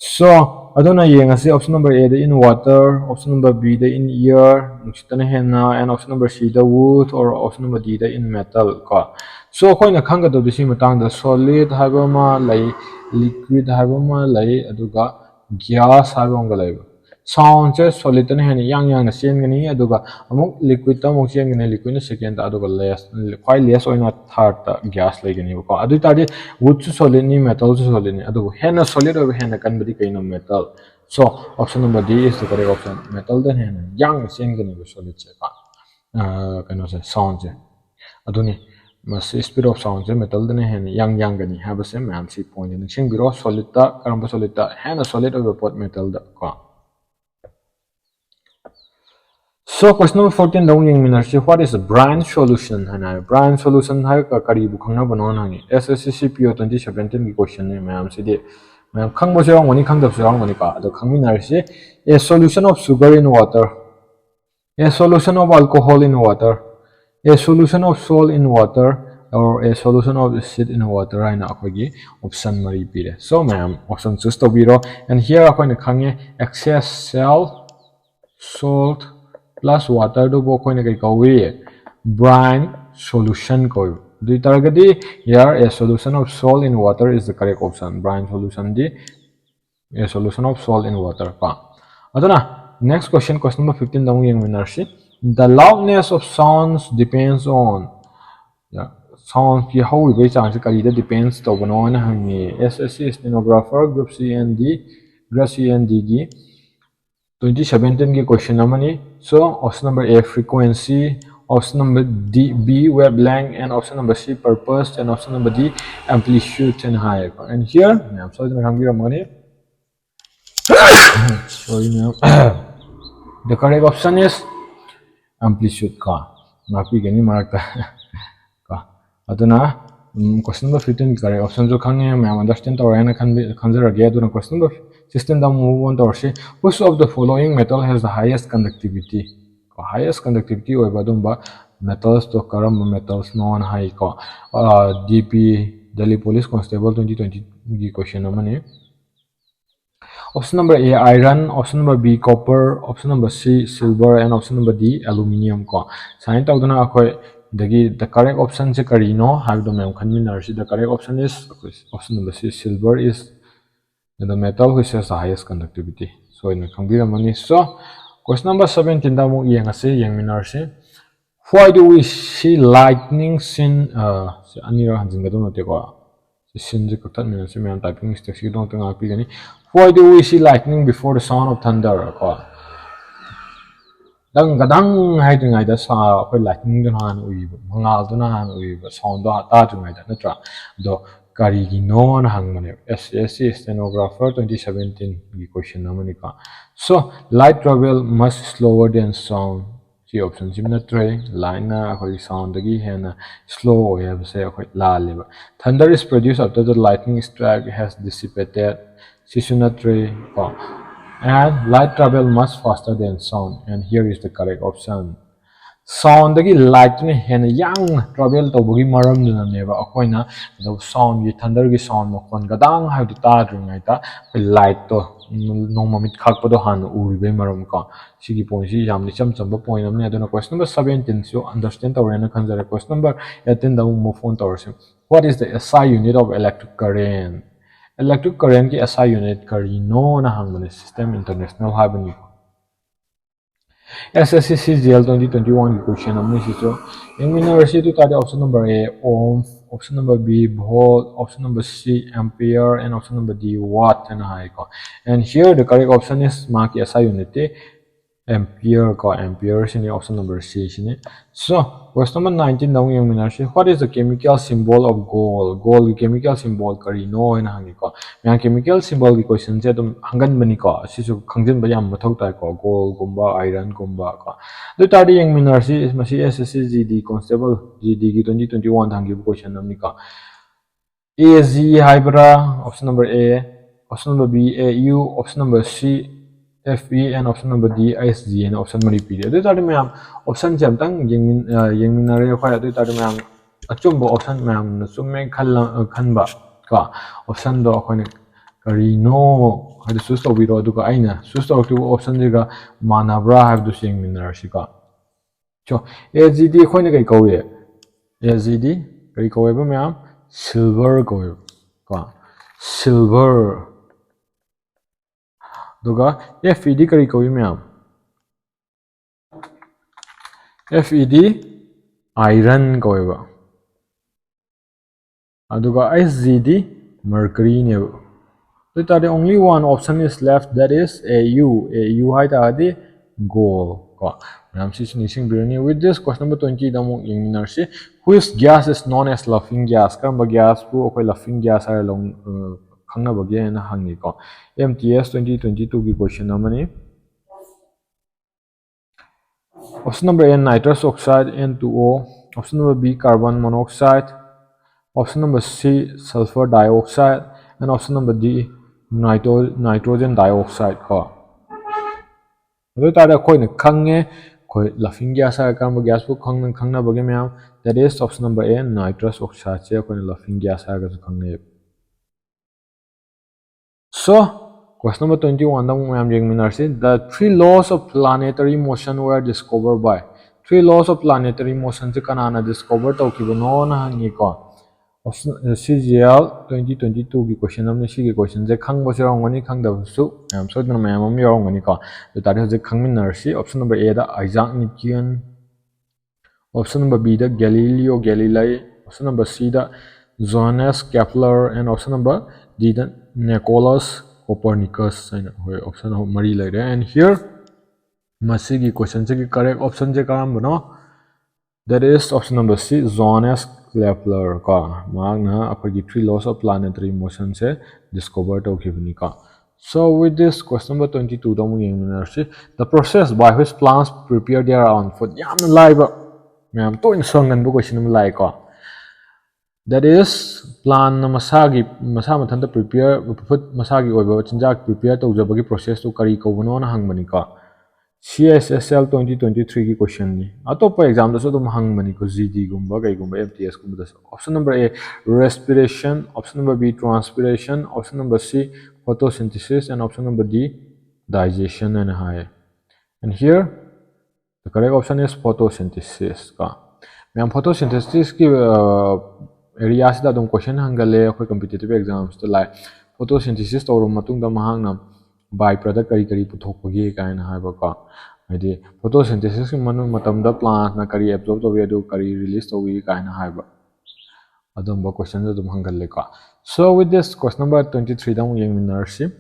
So, ꯑꯗꯨꯅ ꯌꯦꯡꯉꯁꯤ, option number A the in water, option number B the in air, ꯅꯨꯡꯁꯤꯠꯇꯅ ꯍꯦꯟꯅ, and option number C the wood, or option number D the in metal ꯀꯣ꯫ So, ꯑꯩꯈꯣꯏꯅ ꯈꯪꯒꯗꯕꯗꯤ ꯁꯤ ꯃꯇꯥꯡꯗ solid ꯍꯥꯏꯕ ꯑꯃ ꯂꯩ, liquid ꯍꯥꯏꯕ ꯑꯃ ꯂꯩ, ꯑꯗꯨꯒ gas ꯍꯥꯏꯕ ꯑꯃꯒ ꯂꯩꯕ꯫ Sound ꯁꯦ solid ꯇꯅ ꯍꯦꯟꯅ ꯏꯌꯥꯡ ꯌꯥꯡꯅ ꯆꯦꯟꯒꯅꯤ, ꯑꯗꯨꯒ ꯑꯃꯨꯛ liquid ꯇ ꯑꯃꯨꯛ ꯆꯦꯟꯒꯅꯤ, liquid ꯅ second ꯇ, ꯑꯗꯨꯒ less, ꯈ꯭ꯋꯥꯏ less ꯑꯣꯏꯅ third ꯇ gas ꯂꯩꯒꯅꯤꯕꯀꯣ꯫ ꯑꯗꯨ ꯑꯣꯏ ꯇꯥꯔꯗꯤ wood ꯁꯨ solid ꯅꯤ, metal ꯁꯨ solid ꯅꯤ, ꯑꯗꯨꯕꯨ ꯍꯦꯟꯅ solid ꯑꯣꯏꯕ, ꯍꯦꯟꯅ ꯀꯟꯕꯗꯤ ꯀꯩꯅꯣ? Metal꯫ So, option number D is the correct option. Metalꯗꯅ ꯍꯦꯟꯅ ꯌꯥꯡꯅ ꯆꯦꯟꯒꯅꯦꯕ solidꯁꯦ ꯀꯣ꯫ ꯑ, ꯀꯩꯅꯣꯁꯦ, soundꯁꯦ꯫ ꯑꯗꯨꯅꯤ, ꯃꯁꯤ speed of soundꯁꯦ metalꯗꯅ ꯍꯦꯟꯅ ꯌꯥꯡ ꯌꯥꯡꯒꯅꯤ ꯍꯥꯏꯕꯁꯦ ꯃꯌꯥꯝꯁꯤ pointꯁꯦ ꯅꯤꯡꯁꯤꯡꯕꯤꯔꯣ꯫ Solidꯇ, ꯀꯔꯝꯕ solidꯇ? ꯍꯦꯟꯅ solid ꯑꯣꯏꯕ ꯄꯣꯠ metalꯗ ꯀꯣ꯫ So, question number fourteenꯗ ꯑꯃꯨꯛ ꯌꯦꯡꯃꯤꯟꯅꯔꯁꯤ꯫ What is a brine solution ꯍꯥꯏꯅ ꯍꯥꯏ꯫ Brine solution ꯍꯥꯏꯔꯒ ꯀꯔꯤꯕꯨ ꯈꯪꯅꯕꯅꯣꯅ ꯍꯪꯉꯤ꯫ S S C C P O twenty seventeenꯒꯤ questionꯅꯦ ꯃꯌꯥꯝꯁꯤꯗꯤ꯫ ꯃꯌꯥꯝ ꯈꯪꯕꯁꯨ ꯌꯥꯎꯔꯝꯒꯅꯤ, ꯈꯪꯗꯕꯁꯨ ꯌꯥꯎꯔꯝꯒꯅꯤꯀꯣ꯫ ꯑꯗꯣ ꯈꯪꯃꯤꯟꯅꯔꯁꯤ꯫ A solution of sugar in water, a solution of alcohol in water, a solution of salt in water, or a solution of acid in water ꯍꯥꯏꯅ ꯑꯩꯈꯣꯏꯒꯤ option ꯃꯔꯤ ꯄꯤꯔꯦ꯫ So, ꯃꯌꯥꯝ option choose ꯇꯧꯕꯤꯔꯣ꯫ And here ꯑꯩꯈꯣꯏꯅ ꯈꯪꯉꯦ, excess salt, salt plus waterꯗꯨꯕꯨ ꯑꯩꯈꯣꯏꯅ ꯀꯩ ꯀꯧꯏ? Brine solution ꯀꯧꯏ꯫ ꯑꯗꯨ ꯑꯣꯏ ꯇꯥꯔꯒꯗꯤ, here a solution of salt in water is the correct option. Brine solutionꯗꯤ a solution of salt in water ꯀꯣ꯫ ꯑꯗꯨꯅ next question, question number fifteenꯗ ꯑꯃꯨꯛ ꯌꯦꯡꯃꯤꯟꯅꯔꯁꯤ꯫ The loudness of sounds depends on, soundꯀꯤ ꯍꯧꯔꯤꯕꯒꯤ ꯆꯥꯡꯁꯦ ꯀꯔꯤꯗ depends ꯇꯧꯕꯅꯣ ꯍꯥꯏꯅ ꯍꯪꯉꯤ꯫ S S C stenographer, group C and D, group C and Dꯒꯤ twenty seventeenꯒꯤ question ꯑꯃꯅꯤ꯫ So, option number A, frequency, option number D, B, wavelength, and option number C, purpose, and option number D, amplitude ꯍꯥꯏꯅ ꯍꯥꯏꯌꯦꯀꯣ꯫ And here, ꯃꯌꯥꯝ ꯁꯣꯏꯗꯅ ꯈꯪꯕꯤꯔꯝꯒꯅꯤ꯫ Sorry, ꯃꯌꯥꯝ꯫ The correct option is amplitude ꯀꯣ꯫ ꯉꯥꯛꯄꯤꯒꯅꯤ ꯃꯔꯛꯇ꯫ ꯀꯣ꯫ ꯑꯗꯨꯅ, ꯎꯝ, question number fifteenꯒꯤ correct optionꯁꯨ ꯈꯪꯉꯦ, ꯃꯌꯥꯝ understand ꯇꯧꯔꯦ ꯍꯥꯏꯅ ꯈꯟꯕꯤ-, ꯈꯟꯖꯔꯒꯦ꯫ ꯑꯗꯨꯅ question number sixteenꯗ ꯑꯃꯨꯛ move on ꯇꯧꯔꯁꯤ꯫ Which of the following metal has the highest conductivity? ꯀꯣ, highest conductivity ꯑꯣꯏꯕ ꯑꯗꯨꯝꯕ metalsꯇꯣ ꯀꯔꯝꯕ metalsꯅꯣꯅ ꯍꯥꯏꯀꯣ꯫ ꯑ, D P, Delhi Police Constable twenty twentyꯒꯤ question ꯑꯃꯅꯤ꯫ Option number A, iron, option number B, copper, option number C, silver, and option number D, aluminium ꯀꯣ꯫ ꯁꯨꯃꯥꯏꯅ ꯇꯧꯗꯅ ꯑꯩꯈꯣꯏ ꯗꯒꯤ the correct optionꯁꯦ ꯀꯔꯤꯅꯣ ꯍꯥꯏꯕꯗꯣ ꯃꯌꯥꯝ ꯈꯟꯃꯤꯟꯅꯔꯁꯤ꯫ The correct option is, option number C, silver is the metal which has the highest conductivity. ꯁꯣꯏꯗꯅ ꯈꯪꯕꯤꯔꯝꯃꯅꯤ꯫ So, question number seventeenꯗ ꯑꯃꯨꯛ ꯌꯦꯡꯉꯁꯤ, ꯌꯦꯡꯃꯤꯟꯅꯔꯁꯤ꯫ Why do we see lightning seen? ꯑ, ꯁꯤ ꯑꯅꯤꯔꯛ ꯍꯟꯖꯤꯟꯒꯗꯧ ꯅꯠꯇꯦꯀꯣ꯫ ꯁꯤ seenꯁꯦ ꯀꯛꯊꯠꯃꯤꯟꯅꯁꯤ ꯃꯌꯥꯝ, typing mistakeꯁꯤꯒꯤꯗꯃꯛꯇ ꯉꯥꯛꯄꯤꯒꯅꯤ꯫ Why do we see lightning before the sound of thunder? ꯀꯣ, ꯗꯪ ꯒꯗꯪ ꯍꯥꯏꯗ꯭ꯔꯤꯉꯩꯗ ꯁꯥ-, ꯑꯩꯈꯣꯏ lightningꯗꯨꯅ ꯍꯥꯟꯅ ꯎꯏꯕ, ꯃꯉꯥꯜꯗꯨꯅ ꯍꯥꯟꯅ ꯎꯏꯕ, soundꯗꯣ ꯇꯥꯗ꯭ꯔꯤꯉꯩꯗ, ꯅꯠꯇ꯭ꯔꯥ? ꯑꯗꯣ ꯀꯔꯤꯒꯤꯅꯣꯅ ꯍꯪꯕꯅꯦꯕ꯫ S S C Stenographer twenty seventeenꯒꯤ question ꯑꯃꯅꯤꯀꯣ꯫ So, light travel much slower than sound. ꯁꯤ optionꯁꯤ ꯅꯠꯇ꯭ꯔꯦ꯫ Lightꯅ ꯑꯩꯈꯣꯏꯒꯤ soundꯗꯒꯤ ꯍꯦꯟꯅ slow ꯑꯣꯏ ꯍꯥꯏꯕꯁꯦ ꯑꯩꯈꯣꯏ ꯂꯥꯜꯂꯦꯕ꯫ Thunder is produced after the lightning strike has dissipated. ꯁꯤꯁꯨ ꯅꯠꯇ꯭ꯔꯦ ꯀꯣ꯫ And light travel much faster than sound. And here is the correct option. Soundꯗꯒꯤ lightꯇꯨꯅ ꯍꯦꯟꯅ ꯌꯥꯡꯅ travel ꯇꯧꯕꯒꯤ ꯃꯔꯝꯗꯨꯅꯅꯦꯕ ꯑꯩꯈꯣꯏꯅ ꯑꯗꯨ soundꯒꯤ, thunderꯒꯤ sound ꯃꯈꯣꯟ ꯒꯗꯥꯡ ꯍꯥꯏꯕꯗꯨ ꯇꯥꯗ꯭ꯔꯤꯉꯩꯗ ꯑꯩꯈꯣꯏ lightꯇꯣ, ꯅꯣꯡꯃ ꯃꯤꯠ ꯈꯥꯛꯄꯗꯣ ꯍꯥꯟꯅ ꯎꯔꯤꯕꯩ ꯃꯔꯝ ꯀꯣ꯫ ꯁꯤꯒꯤ pointꯁꯤ ꯌꯥꯝꯅ ꯏꯆꯝ ꯆꯝꯕ point ꯑꯃꯅꯤ꯫ ꯑꯗꯨꯅ question number seventeenꯁꯨ understand ꯇꯧꯔꯦꯅ ꯈꯟꯖꯔꯦ꯫ Question number eighteenꯗ ꯑꯃꯨꯛ move on ꯇꯧꯔꯁꯤ꯫ What is the S I unit of electric current? Electric currentꯀꯤ S I unit ꯀꯔꯤꯅꯣꯅ ꯍꯪꯕꯅꯦ꯫ System international ꯍꯥꯏꯕꯅꯤꯀꯣ꯫ S S C C G L twenty twenty-oneꯒꯤ question ꯑꯃꯅꯤ ꯁꯤꯁꯨ꯫ ꯌꯦꯡꯃꯤꯟꯅꯔꯁꯤ꯫ ꯑꯗꯨ ꯇꯥꯔꯗꯤ option number A, ohm, option number B, volt, option number C, ampere, and option number D, watt ꯍꯥꯏꯅ ꯍꯥꯏꯀꯣ꯫ And here the correct option is, ꯃꯥꯒꯤ S I unitꯇꯤ ampere ꯀꯣ, ampere ꯁꯤꯅꯤ, option number C ꯁꯤꯅꯤ꯫ So, question number nineteenꯗ ꯑꯃꯨꯛ ꯌꯦꯡꯃꯤꯟꯅꯔꯁꯤ꯫ What is the chemical symbol of gold? Goldꯒꯤ chemical symbol ꯀꯔꯤꯅꯣ ꯍꯥꯏꯅ ꯍꯪꯉꯤꯀꯣ꯫ ꯃꯌꯥꯝ chemical symbolꯒꯤ questionꯁꯦ ꯑꯗꯨꯝ ꯍꯪꯒꯟꯕꯅꯤꯀꯣ꯫ ꯑꯁꯤꯁꯨ ꯈꯪꯖꯤꯟꯕ ꯌꯥꯝ ꯃꯊꯧ ꯇꯥꯏꯀꯣ꯫ Goldꯒꯨꯝꯕ, ironꯒꯨꯝꯕ ꯀꯣ꯫ ꯑꯗꯨ ꯑꯣꯏ ꯇꯥꯔꯗꯤ ꯌꯦꯡꯃꯤꯟꯅꯔꯁꯤ꯫ ꯃꯁꯤ S S C G D constable, G Dꯒꯤ twenty twenty-oneꯗ ꯍꯪꯈꯤꯕ question ꯑꯃꯅꯤꯀꯣ꯫ A G ꯍꯥꯏꯕ꯭ꯔꯥ? Option number A, option number B, A U, option number C, F E, and option number D, S G ꯍꯥꯏꯅ option ꯃꯔꯤ ꯄꯤꯔꯤ꯫ ꯑꯗꯨ ꯑꯣꯏ ꯇꯥꯔꯗꯤ ꯃꯌꯥꯝ optionꯁꯦ ꯑꯝꯇꯪ ꯌꯦꯡꯃꯤꯟ-, ꯑ, ꯌꯦꯡꯃꯤꯟꯅꯔꯦ ꯑꯩꯈꯣꯏ꯫ ꯑꯗꯨ ꯑꯣꯏ ꯇꯥꯔꯗꯤ ꯃꯌꯥꯝ ꯑꯆꯨꯝꯕ option ꯃꯌꯥꯝꯅ ꯆꯨꯝꯃꯦ ꯈꯜꯂ-, ꯑ, ꯈꯟꯕ ꯀꯣ, optionꯗꯣ ꯑꯩꯈꯣꯏꯅ ꯀꯔꯤꯅꯣ ꯍꯥꯏꯗꯣ choose ꯇꯧꯕꯤꯔꯣ, ꯑꯗꯨꯒ ꯑꯩꯅ choose ꯇꯧꯔꯛꯈꯤꯕ optionꯁꯤꯒ ꯃꯥꯟꯅꯕ꯭ꯔꯥ ꯍꯥꯏꯕꯗꯨꯁꯨ ꯌꯦꯡꯃꯤꯟꯅꯔꯁꯤꯀꯣ꯫ So, A G D ꯑꯩꯈꯣꯏꯅ ꯀꯔꯤ ꯀꯧꯏ? A G D ꯀꯔꯤ ꯀꯧꯋꯦꯕ ꯃꯌꯥꯝ? Silver ꯀꯧꯋꯦꯕ ꯀꯣ, silver꯫ ꯑꯗꯨꯒ F E D ꯀꯔꯤ ꯀꯧꯏ ꯃꯌꯥꯝ? F E D iron ꯀꯧꯋꯦꯕ꯫ ꯑꯗꯨꯒ S G D mercuryꯅꯦꯕ꯫ ꯑꯗꯨ ꯑꯣꯏꯇꯥꯔꯗꯤ only one option is left, that is A U. A U ꯍꯥꯏ ꯇꯥꯔꯗꯤ goal ꯀꯣ꯫ ꯃꯌꯥꯝ ꯁꯤꯁꯨ ꯅꯤꯡꯁꯤꯡꯕꯤꯔꯅꯤ꯫ With this, question number twenty ꯗ ꯑꯃꯨꯛ ꯌꯦꯡꯃꯤꯟꯅꯔꯁꯤ꯫ Which gas is known as laughing gas? ꯀꯔꯝꯕ gas ꯄꯨ ꯑꯩꯈꯣꯏ laughing gas ꯍꯥꯏꯔ ꯂꯧ-, ꯑ, ꯈꯪꯅꯕꯒꯦ ꯍꯥꯏꯅ ꯍꯪꯉꯤꯀꯣ꯫ M T S twenty twenty-two ꯒꯤ question ꯑꯃꯅꯤ꯫ Option number A, nitrous oxide, N two O. Option number B, carbon monoxide. Option number C, sulfur dioxide. And option number D, nitro-, nitrogen dioxide ꯀꯣ꯫ ꯑꯗꯨ ꯑꯣꯏꯇꯥꯔꯗꯤ ꯑꯩꯈꯣꯏꯅ ꯈꯪꯉꯦ, ꯑꯩꯈꯣꯏ laughing gas ꯍꯥꯏꯔ ꯀꯔꯝꯕ gas ꯄꯨ ꯈꯪꯅ-, ꯈꯪꯅꯕꯒꯦ ꯃꯌꯥꯝ? That is option number A, nitrous oxide ꯁꯦ ꯑꯩꯈꯣꯏꯅ laughing gas ꯍꯥꯏꯔꯒꯁꯨ ꯈꯪꯅꯩ꯫ So, question number twenty-one ꯗ ꯑꯃꯨꯛ ꯃꯌꯥꯝ ꯌꯦꯡꯃꯤꯟꯅꯔꯁꯤ꯫ The three laws of planetary motion were discovered by. Three laws of planetary motion ꯁꯦ ꯀꯅꯥꯅ discover ꯇꯧꯈꯤꯕꯅꯣꯅ ꯍꯪꯉꯤꯀꯣ꯫ Option, C G L twenty twenty-two ꯒꯤ question ꯑꯃꯅꯤ꯫ ꯁꯤꯒꯤ question ꯁꯦ ꯈꯪꯕꯁꯨ ꯌꯥꯎꯔꯝꯒꯅꯤ, ꯈꯪꯗꯕꯁꯨ ꯃꯌꯥꯝ ꯁꯣꯏꯗꯅ ꯃꯌꯥꯝ ꯑꯃ ꯌꯥꯎꯔꯝꯒꯅꯤꯀꯣ꯫ ꯑꯗꯨ ꯇꯥꯔꯗꯤ ꯍꯧꯖꯤꯛ ꯈꯪꯃꯤꯟꯅꯔꯁꯤ꯫ Option number A the Isaac Newton, option number B the Galileo Galilei, option number C the Johannes Kepler, and option number D the Nicolas Copernicus ꯍꯥꯏꯅ ꯑꯩꯈꯣꯏ option ꯑꯍꯨꯝ ꯃꯔꯤ ꯂꯩꯔꯦ꯫ And here ꯃꯁꯤꯒꯤ question ꯁꯤꯒꯤ correct option ꯁꯦ ꯀꯔꯝꯕꯅꯣ? That is option number C, Johannes Kepler ꯀꯣ꯫ ꯃꯍꯥꯛꯅ ꯑꯩꯈꯣꯏꯒꯤ three laws of planetary motion say discover ꯇꯧꯈꯤꯕꯅꯤꯀꯣ꯫ So with this, question number twenty-two ꯗ ꯑꯃꯨꯛ ꯌꯦꯡꯃꯤꯟꯅꯔꯁꯤ꯫ The process by which plants prepare their own food. ꯌꯥꯝꯅ ꯂꯥꯏꯕ, ꯃꯌꯥꯝ ꯇꯣꯏꯅ ꯁꯣꯟꯒꯟꯕ question ꯑꯃ ꯂꯥꯛꯑꯦꯀꯣ꯫ That is, plant ꯅ ꯃꯁꯥꯒꯤ, ꯃꯁꯥ ꯃꯊꯟꯇ prepare, food, ꯃꯁꯥꯒꯤ ꯑꯣꯏꯕ ꯆꯤꯟꯖꯥꯛ prepare ꯇꯧꯖꯕꯒꯤ process ꯇꯨ ꯀꯔꯤ ꯀꯧꯕꯅꯣꯅ ꯍꯪꯕꯅꯤꯀꯣ꯫ C H S L twenty twenty-three ꯒꯤ question ꯅꯤ꯫ ꯑꯇꯣꯞꯄ exam ꯗꯁꯨ ꯑꯗꯨꯝ ꯍꯪꯕꯅꯤꯀꯣ, G D ꯒꯨꯝꯕ ꯀꯩꯒꯨꯝꯕ, M T S ꯀꯨꯝꯕꯗꯁꯨ꯫ Option number A, respiration, option number B, transpiration, option number C, photosynthesis, and option number D, digestion ꯍꯥꯏꯅ ꯍꯥꯏꯌꯦ꯫ And here, the correct option is photosynthesis ꯀꯣ꯫ ꯃꯌꯥꯝ, photosynthesis ꯀꯤ, ꯑ, area ꯁꯤꯗ ꯑꯗꯨꯝ question ꯍꯪꯒꯜꯂꯦ ꯑꯩꯈꯣꯏ competitive exams ꯇ ꯂꯥꯛꯑꯦ꯫ Photosynthesis ꯇꯧꯔꯕ ꯃꯇꯨꯡꯗ ꯃꯍꯥꯛꯅ by product ꯀꯔꯤ ꯀꯔꯤ ꯄꯨꯊꯣꯛꯄꯒꯦ ꯀꯥꯏꯅ ꯍꯥꯏꯕꯀꯣ꯫ ꯍꯥꯏꯗꯤ photosynthesis ꯀꯤ ꯃꯅꯨꯡ ꯃꯇꯝꯗ plant ꯅ ꯀꯔꯤ absorb ꯇꯧꯏ, ꯑꯗꯨ ꯀꯔꯤ release ꯇꯧꯏ ꯀꯥꯏꯅ ꯍꯥꯏꯕ꯫ ꯑꯗꯨꯝꯕ question ꯑꯗꯨꯝ ꯍꯪꯒꯜꯂꯦꯀꯣ꯫ So with this, question number twenty three ꯗ ꯑꯃꯨꯛ ꯌꯦꯡꯃꯤꯟꯅꯔꯁꯤ꯫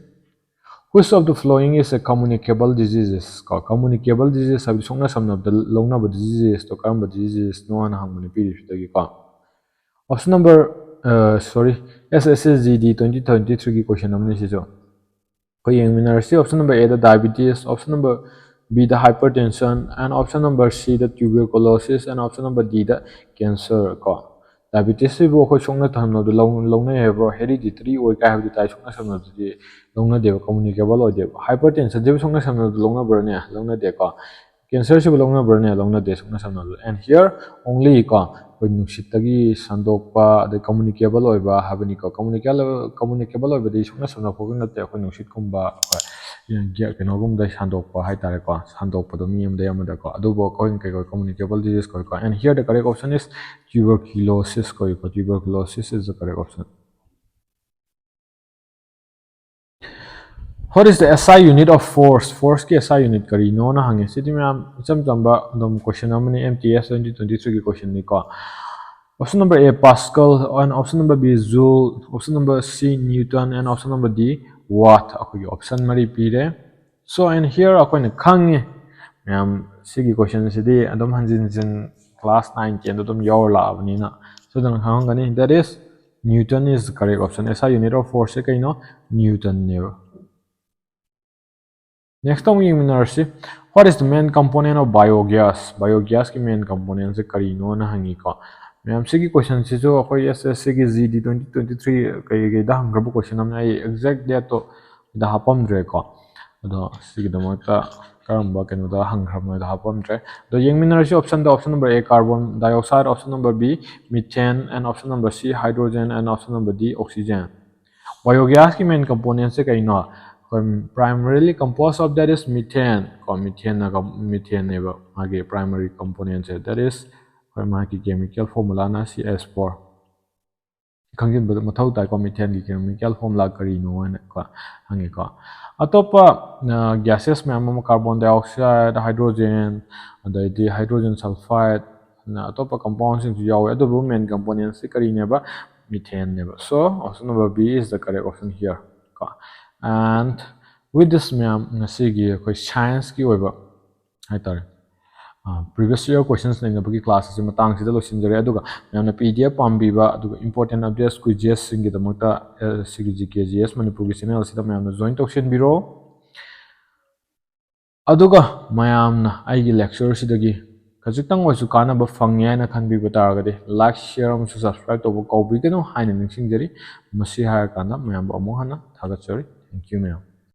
Which of the following is a communicable diseases? ꯀꯣ, communicable disease ꯍꯥꯏꯕꯗꯤ ꯁꯣꯛꯅ ꯁꯝꯅꯕꯗ ꯂꯧꯅꯕ diseases ꯇꯣ ꯀꯔꯝꯕ diseases ꯅꯣ ꯍꯥꯏꯅ ꯍꯪꯕꯅꯤ ꯄꯤꯔꯤꯁꯤꯗꯒꯤꯀꯣ꯫ Option number, ꯑ, sorry, S S C G D twenty twenty three ꯒꯤ question ꯑꯃꯅꯤ ꯁꯤꯁꯨ꯫ ꯑꯩꯈꯣꯏ ꯌꯦꯡꯃꯤꯟꯅꯔꯁꯤ꯫ Option number A the diabetes, option number B the hypertension, and option number C the tuberculosis, and option number D the cancer ꯀꯣ꯫ Diabetes ꯁꯤꯕꯨ ꯑꯩꯈꯣꯏ ꯁꯣꯛꯅ ꯊꯝꯅꯕꯗ ꯂꯧ-, ꯂꯧꯅꯩ ꯍꯥꯏꯕ꯭ꯔꯣ? Hereditary ꯑꯣꯏ ꯀꯥꯏ ꯍꯥꯏꯕꯗꯤ ꯇꯥꯏ, ꯁꯣꯛꯅ ꯁꯝꯅꯕꯗꯗꯤ ꯂꯧꯅꯗꯦꯕ, communicable ꯑꯣꯏꯗꯦꯕ꯫ Hypertension ꯁꯤꯕꯨ ꯁꯣꯛꯅ ꯁꯝꯅꯕꯗ ꯂꯧꯅꯕ꯭ꯔꯅꯦ? ꯂꯧꯅꯗꯦꯀꯣ꯫ Cancer ꯁꯤꯕꯨ ꯂꯧꯅꯕ꯭ꯔꯅꯦ? ꯂꯧꯅꯗꯦ, ꯁꯣꯛꯅ ꯁꯝꯅꯕꯗ꯫ And here only ꯀꯣ, ꯑꯩꯈꯣꯏ ꯅꯨꯡꯁꯤꯠꯇꯒꯤ ꯁꯟꯗꯣꯛꯄ, ꯑꯗꯩ communicable ꯑꯣꯏꯕ ꯍꯥꯏꯕꯅꯤꯀꯣ꯫ Communicable, communicable ꯑꯣꯏꯕꯗꯤ ꯁꯣꯛꯅ ꯁꯝꯅ ꯐꯥꯎꯕ ꯅꯠꯇꯦ, ꯑꯩꯈꯣꯏ ꯅꯨꯡꯁꯤꯠꯀꯨꯝꯕ, ꯑꯩꯈꯣꯏ ꯀꯩꯅꯣꯒꯨꯝꯕꯗ ꯁꯟꯗꯣꯛꯄ ꯍꯥꯏꯇꯥꯔꯦꯀꯣ, ꯁꯟꯗꯣꯛꯄꯗꯣ ꯃꯤ ꯑꯃꯗꯒꯤ ꯑꯃꯗꯀꯣ, ꯑꯗꯨꯕꯨ ꯑꯩꯈꯣꯏꯅ ꯀꯩ ꯀꯧꯏ? Communicable disease ꯀꯧꯏꯀꯣ꯫ And here the correct option is tuberculosis ꯀꯧꯏꯀꯣ꯫ Tuberculosis is the correct option. What is the S I unit of force? Force ꯀꯤ S I unit ꯀꯔꯤꯅꯣꯅ ꯍꯪꯉꯦ꯫ ꯁꯤꯗꯤ ꯃꯌꯥꯝ ꯏꯆꯝ ꯆꯝꯕ ꯑꯗꯨꯝ question ꯑꯃꯅꯤ, M T S twenty twenty three ꯒꯤ question ꯅꯤꯀꯣ꯫ Option number A, Pascal, and option number B, Joule, option number C, Newton, and option number D, Watt꯫ ꯑꯩꯈꯣꯏꯒꯤ option ꯃꯔꯤ ꯄꯤꯔꯦ꯫ So, and here ꯑꯩꯈꯣꯏꯅ ꯈꯪꯉꯤ ꯃꯌꯥꯝ, ꯁꯤꯒꯤ question ꯁꯤꯗꯤ ꯑꯗꯨꯝ ꯍꯟꯖꯤꯟ ꯍꯟꯖꯤꯟ class nine ten ꯗ ꯑꯗꯨꯝ ꯌꯥꯎꯔ ꯂꯥꯛꯑꯕꯅꯤꯅ ꯁꯣꯏꯗꯅ ꯈꯪꯉꯝꯒꯅꯤ꯫ That is, Newton is the correct option. S I unit of force ꯁꯦ ꯀꯩꯅꯣ? Newton ꯅꯦꯕ꯫ Next ꯑꯃꯨꯛ ꯌꯦꯡꯃꯤꯟꯅꯔꯁꯤ꯫ What is the main component of biogas? Biogas ꯀꯤ main component ꯁꯦ ꯀꯔꯤꯅꯣꯅ ꯍꯪꯉꯤꯀꯣ꯫ ꯃꯌꯥꯝ, ꯁꯤꯒꯤ question ꯁꯤꯁꯨ ꯑꯩꯈꯣꯏ S S C ꯒꯤ G D twenty twenty three ꯀꯩꯀꯩꯗ ꯍꯪꯈ꯭ꯔꯕ question ꯑꯃꯅꯤ꯫ ꯑꯩ exact date ꯇꯣ ꯁꯤꯗ ꯍꯥꯞꯄꯝꯗ꯭ꯔꯦꯀꯣ꯫ ꯑꯗꯣ ꯁꯤꯒꯤꯗꯃꯛꯇ ꯀꯔꯝꯕ ꯀꯩꯅꯣꯗ ꯍꯪꯈ꯭ꯔꯕꯅꯣ ꯍꯥꯏꯗꯣ ꯍꯥꯞꯄꯝꯗ꯭ꯔꯦ꯫ ꯑꯗꯣ ꯌꯦꯡꯃꯤꯟꯅꯔꯁꯤ option the, option number A, carbon dioxide, option number B, methane, and option number C, hydrogen, and option number D, oxygen꯫ Biogas ꯀꯤ main component ꯁꯦ ꯀꯩꯅꯣ? ꯑꯩꯈꯣꯏ primarily composed of, that is, methane ꯀꯣ, methane ꯅ, methane ꯅꯦꯕ ꯃꯥꯒꯤ primary component say, that is, ꯑꯩꯈꯣꯏ ꯃꯥꯒꯤ chemical formula ꯅ C H four꯫ ꯈꯪꯖꯤꯟꯕꯗ ꯃꯊꯧ ꯇꯥꯏꯀꯣ, methane ꯒꯤ chemical formula ꯀꯔꯤꯅꯣ ꯍꯥꯏꯅ ꯀꯣ, ꯍꯪꯉꯤꯀꯣ꯫ ꯑꯇꯣꯞꯄ, ꯑ, gases ꯃꯌꯥꯝ ꯑꯃ, carbon dioxide, hydrogen, ꯑꯗꯩꯗꯤ hydrogen sulfide, ꯑꯗꯨꯅ ꯑꯇꯣꯞꯄ compoundꯁꯤꯡꯁꯨ ꯌꯥꯎꯋꯦ, ꯑꯗꯨꯕꯨ main componentꯁꯤ ꯀꯔꯤꯅꯦꯕ? Methaneꯅꯦꯕ꯫ So option number B is the correct option here ꯀꯣ꯫ And with this, ꯃꯌꯥꯝ, ꯉꯁꯤꯒꯤ ꯑꯩꯈꯣꯏ scienceꯀꯤ ꯑꯣꯏꯕ ꯍꯥꯏꯇꯥꯔꯦ, previous year questions ꯅꯩꯅꯕꯒꯤ class ꯑꯁꯤ ꯃꯇꯥꯡꯁꯤꯗ ꯂꯣꯏꯁꯤꯟꯖꯔꯦ꯫ ꯑꯗꯨꯒ ꯃꯌꯥꯝꯅ P D F ꯄꯥꯝꯕꯤꯕ ꯑꯗꯨꯒ important updates quizsꯁꯤꯡꯒꯤꯗꯃꯛꯇ ꯁꯤꯒꯤ G K G S ꯃꯅꯤꯄꯨꯔꯒꯤ channel ꯑꯁꯤꯗ ꯃꯌꯥꯝꯅ join ꯇꯧꯁꯤꯟꯕꯤꯔꯣ꯫ ꯑꯗꯨꯒ ꯃꯌꯥꯝꯅ ꯑꯩꯒꯤ lectureꯁꯤꯗꯒꯤ ꯈꯖꯤꯛꯇꯪ ꯑꯣꯏꯔꯁꯨ ꯀꯥꯟꯅꯕ ꯐꯪꯉꯦ ꯍꯥꯏꯅ ꯈꯟꯕꯤꯕ ꯇꯥꯔꯒꯗꯤ like, share ꯑꯃꯁꯨꯡ subscribe ꯇꯧꯕ ꯀꯥꯎꯕꯤꯒꯅꯨ ꯍꯥꯏꯅ ꯅꯤꯡꯁꯤꯡꯖꯔꯤ꯫ ꯃꯁꯤ ꯍꯥꯏꯔꯀꯥꯟꯗ ꯃꯌꯥꯝꯕꯨ ꯑꯃꯨꯛ ꯍꯟꯅ ꯊꯥꯒꯠꯆꯔꯤ꯫ Thank you, ꯃꯌꯥꯝ꯫